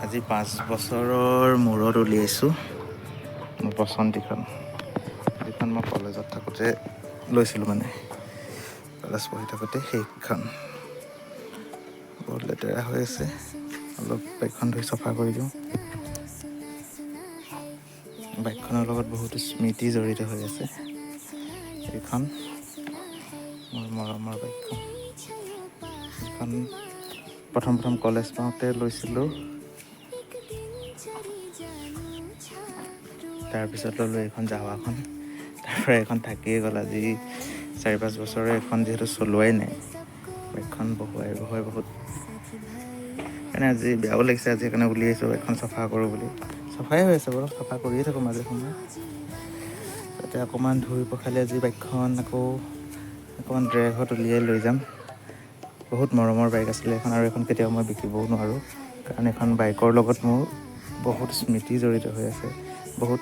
আজি 5 বছৰৰ মূৰত উলিয়াইছোঁ মোৰ বচন্তীখন, যিখন মই কলেজত থাকোঁতে লৈছিলোঁ, মানে কলেজ পঢ়ি থাকোঁতে। সেইখন বহুত লেতেৰা হৈ আছে, অলপ বাইকখন ধুই চফা কৰি দিওঁ। বাইকখনৰ লগত বহুতো স্মৃতি জড়িত হৈ আছে। এইখন মোৰ মৰমৰ বাইকখন, যিখন প্ৰথম প্ৰথম কলেজ পাওঁতে লৈছিলোঁ। তাৰপিছত ল'লোঁ এইখন জাৱাখন। তাৰপৰা এইখন থাকিয়ে গ'ল। আজি 4-5 বছৰে এখন যিহেতু চলোৱাই নাই। বাইকখন বহুৱাই বহুৱাই বহুত, সেইকাৰণে আজি বেয়াও লাগিছে। আজি সেইকাৰণে উলিয়াইছোঁ বাইকখন চফা কৰোঁ বুলি। চফাই হৈ আছে বাৰু, চফা কৰিয়ে থাকোঁ মাজে সময়ে। তাতে অকণমান ধুই পখালি আজি বাইকখন আকৌ অকণমান ড্ৰাইভত উলিয়াই লৈ যাম। বহুত মৰমৰ বাইক আছিলে এখন আৰু এখন কেতিয়াও মই বিকিবও নোৱাৰোঁ, কাৰণ এখন বাইকৰ লগত মোৰ বহুত স্মৃতি জড়িত হৈ আছে। বহুত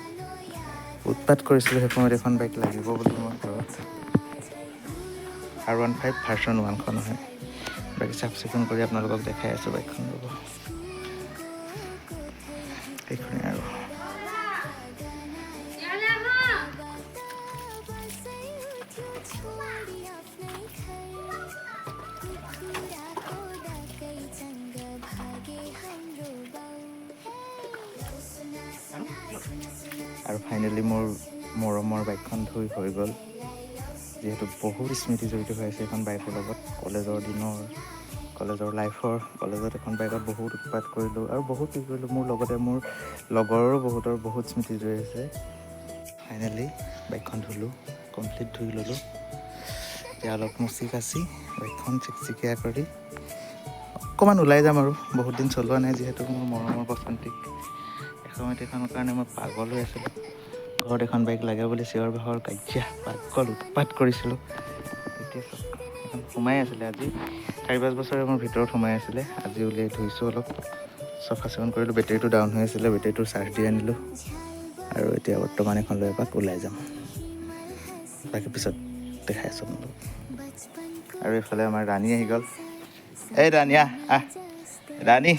উৎপাত কৰিছিলোঁ সেই সময়ত এখন বাইক লাগিব বুলি মই ঘৰত। R15 version ওৱানখন হয়। বাকী চাফ চিকুণ কৰি আপোনালোকক দেখাই আছোঁ বাইকখন, ৰ'ব। এইখনেই আৰু। ইয়ালে আহা। छोडी आफ्नै घर कुखुराको डाकै भागे हाम्रो बाउ। আৰু ফাইনেলি মোৰ মৰমৰ বাইকখন ধুই হৈ গ'ল। যিহেতু বহুত স্মৃতি জড়িত হৈ আছে এখন বাইকৰ লগত, কলেজৰ দিনৰ, কলেজৰ লাইফৰ। কলেজত এখন বাইকত বহুত উৎপাত কৰিলোঁ আৰু বহুত কি কৰিলোঁ। মোৰ লগতে মোৰ লগৰো বহুতৰ বহুত স্মৃতি জড়িত আছে। ফাইনেলি বাইকখন ধুলোঁ, কমপ্লিট ধুই ল'লোঁ। এতিয়া অলপ মুচি কাচি বাইকখন চিকচিকীয়া কৰি অকণমান ওলাই যাম আৰু। বহুত দিন চলোৱা নাই যিহেতু মোৰ মৰমৰ বসন্তীক। এসময়ত এইখনৰ কাৰণে মই পাগল হৈ আছিলোঁ। ঘৰত এখন বাইক লাগে বুলি চিঞৰ বাখৰ, কাজিয়া, পাগল উৎপাত কৰিছিলোঁ। এতিয়া চাওক, এখন সোমাই আছিলে, আজি 4-5 বছৰে মোৰ ভিতৰত সোমাই আছিলে। আজি উলিয়াই ধুইছোঁ, অলপ চফা চিকুণ কৰিলোঁ। বেটেৰীটো ডাউন হৈ আছিলে, বেটেৰীটো চাৰ্জ দি আনিলোঁ আৰু এতিয়া বৰ্তমান এখন লৈ এপাক ওলাই যাম। বাকী পিছত দেখাই আছোঁ আপোনালোকক। আৰু এইফালে আমাৰ ৰাণী আহি গ'ল। এই ৰাণী, আহ আহ ৰাণী।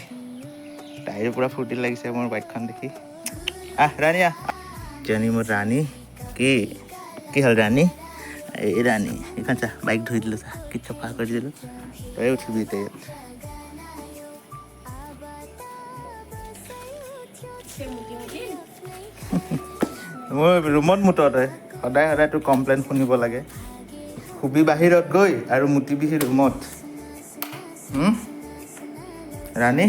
তাইৰো পূৰা ফূৰ্তি লাগিছে মোৰ বাইকখন দেখি। আহ ৰাণী, আহ। জানি মোৰ ৰাণী, কি কি হ'ল ৰাণী? এই ৰাণী, এইখন চা, বাইক ধুই দিলোঁ, চা কি চফা কৰি দিলোঁ। তই উঠিবি এতিয়া ইয়াত। মুতি মুতি। মোৰ ৰুমত মুত তই। সদায় সদায় তোৰ কমপ্লেইন শুনিব লাগে। শুবি বাহিৰত গৈ আৰু মুতিবিহি ৰুমত। হুম? ৰাণী।